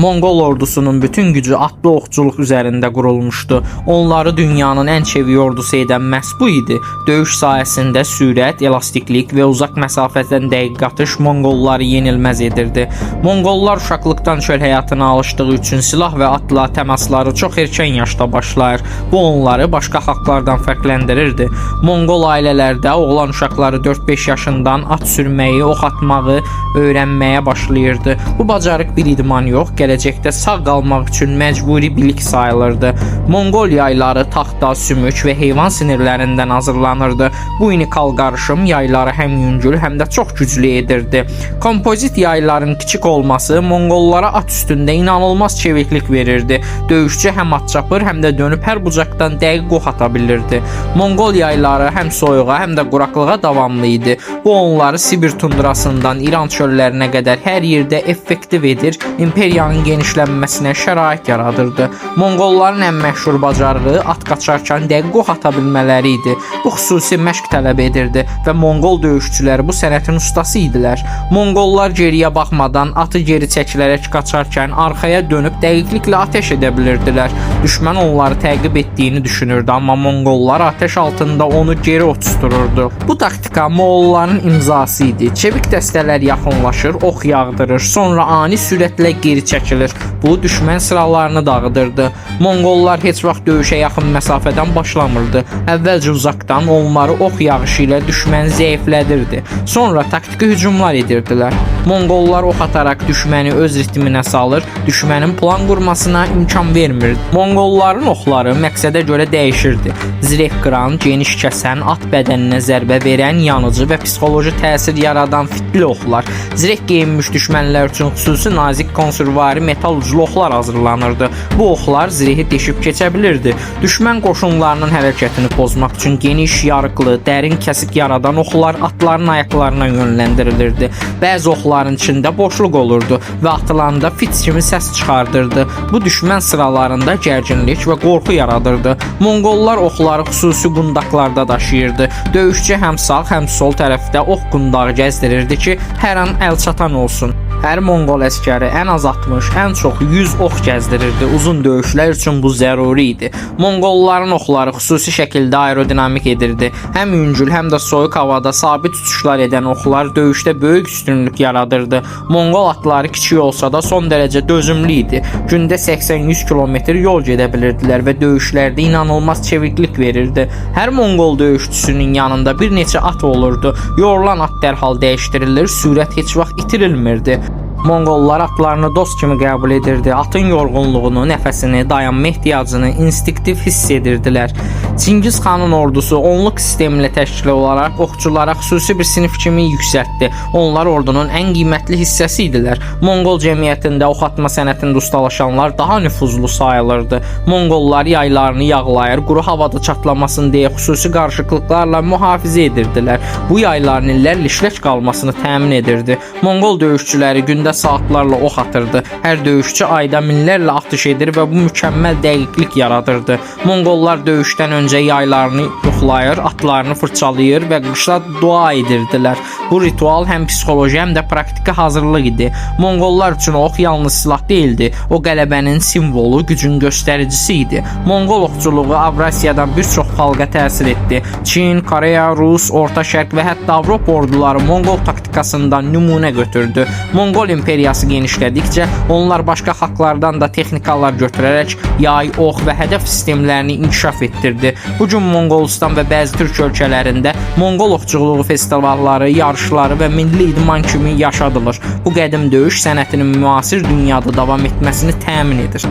Monqol ordusunun bütün gücü atlı oxçuluq üzərində qurulmuşdu. Onları dünyanın ən çevik ordusu edən məhz bu idi. Döyüş sayəsində sürət, elastiklik və uzaq məsafədən dəqiq atış Monqolları yenilməz edirdi. Monqollar uşaqlıqdan çöl həyatına alışdığı üçün silah və atla təmasları çox erkən yaşda başlayır. Bu onları başqa xalqlardan fərqləndirirdi. Monqol ailələrdə oğlan uşaqları 4-5 yaşından at sürməyi, ox atmağı öyrənməyə başlayırdı. Bu bacarıq bir idman yox, gələcəkdə sağ qalmaq üçün məcburi bilik sayılırdı. Monqol yayları taxta, sümük və heyvan sinirlərindən hazırlanırdı. Bu unikal qarışım yayları həm yüngül, həm də çox güclü edirdi. Kompozit yayların kiçik olması Monqollara at üstündə inanılmaz çeviklik verirdi. Döyüşçü həm at çapır, həm də dönüb hər bucaqdan dəqiq ox ata bilirdi. Monqol yayları həm soyuğa, həm də quraqlığa davamlı idi. Bu onları Sibir tundrasından İran çöllərinə qədər hər yerdə effektiv edir, imperiyanın genişlənməsinə şərait yaradırdı. Monqolların ən məşhur bacarığı at qaçarkən dəqiq ox ata bilmələri idi. Bu xüsusi məşq tələb edirdi və Monqol döyüşçüləri bu sənətin ustası idilər. Monqollar geriyə baxmadan atı geri çəkilərək qaçarkən arxaya dönüb dəqiqliklə atəş edə bilirdilər. Düşmən onları təqib etdiyini düşünürdü, amma Monqollar atəş altında onu geri oçuşdururdu. Bu taktika Moğolların imzası idi. Çevik dəstələr yaxınlaşır, ox yağdırır, sonra ani sürətlə geri çəkilir. Bu düşmən sıralarını dağıdırdı. Monqollar heç vaxt döyüşə yaxın məsafədən başlamırdı. Əvvəlcə uzaqdan onları ox yağışı ilə düşməni zəiflədirdi. Sonra taktiki hücumlar edirdilər. Monqollar ox ataraq düşməni öz ritminə salır, düşmənin plan qurmasına imkan vermirdi. Monqolların oxları məqsədə görə dəyişirdi. Zireh qıran, geniş kəsən, at bədəninə zərbə verən, yanıcı və psixoloji təsir yaradan fitli oxlar. Zireh geyinmiş düşmənlər üçün xüsusi nazik konservari metal uclu oxlar hazırlanırdı. Bu oxlar zirehi deşib keçə bilirdi. Düşmən qoşunlarının hərəkətini pozmaq üçün geniş, yarıqlı, dərin kəsik yaradan oxlar atların ayaqlarına yönləndirilirdi. Bəzi oxların içində boşluq olurdu və atılanda fit kimi səs çıxardırdı. Bu düşmən sıralarında gərginlik və qorxu yaradırdı. Monqollar oxları xüsusi qundaqlarda daşıyırdı. Döyüşçü həm sağ, həm sol tərəfdə ox qundağı gəzdirirdi ki, hər an əl çatan olsun. Hər Monqol əskəri ən az 60, ən çox 100 ox gəzdirirdi. Uzun döyüşlər üçün bu zəruri idi. Monqolların oxları xüsusi şəkildə aerodinamik edirdi. Həm yüngül, həm də soyuq havada sabit uçuşlar edən oxlar döyüşdə böyük üstünlük yaradırdı. Monqol atları kiçik olsa da son dərəcə dözümlü idi. Gündə 80-100 kilometr yol gedə bilirdilər və döyüşlərdə inanılmaz çeviklik verirdi. Hər Monqol döyüşçüsünün yanında bir neçə at olurdu. Yorulan at dərhal dəyişdirilir, sürət heç vaxt itirilmirdi. Monqollar atlarını dost kimi qəbul edirdi. Atın yorğunluğunu, nəfəsini, dayanma ehtiyacını instinktiv hiss edirdilər. Çingiz xanın ordusu onluq sistemi ilə təşkil olaraq oxçulara xüsusi bir sinif kimi yüksəltdi. Onlar ordunun ən qiymətli hissəsi idilər. Monqol cəmiyyətində ox atma sənətində ustalaşanlar daha nüfuzlu sayılırdı. Monqollar yaylarını yağlayır, quru havada çatlamasın deyə xüsusi qarışıqlıqlarla mühafizə edirdilər. Bu yayların illərlə işlək qalmasını təmin edirdi. Monqol döyüşçüləri gündə saatlarla ox atırdı. Hər döyüşçü ayda minlərlə atış edir və bu mükəmməl dəqiqlik yaradırdı. Monqollar döyüşdən öncə yaylarını yoxlayır, atlarını fırçalayır və qışa dua edirdilər. Bu ritual həm psixoloji, həm də praktiki hazırlıq idi. Monqollar üçün ox yalnız silah deyildi. O qələbənin simvolu, gücün göstəricisi idi. Monqol oxçuluğu Avrasiyadan bir çox xalqa təsir etdi. Çin, Koreya, Rus, Orta Şərq və hətta Avropa orduları Monqol taktikasından nümunə götürdü. Monqol imperiyası genişlədikcə onlar başqa xalqlardan da texnikalar götürərək yay, ox və hədəf sistemlərini inkişaf etdirdi. Bu gün Monqolistan və bəzi türk ölkələrində Monqol oxçuluğu festivalları, yarışları və milli idman kimi yaşadılır. Bu qədim döyüş sənətinin müasir dünyada davam etməsini təmin edir.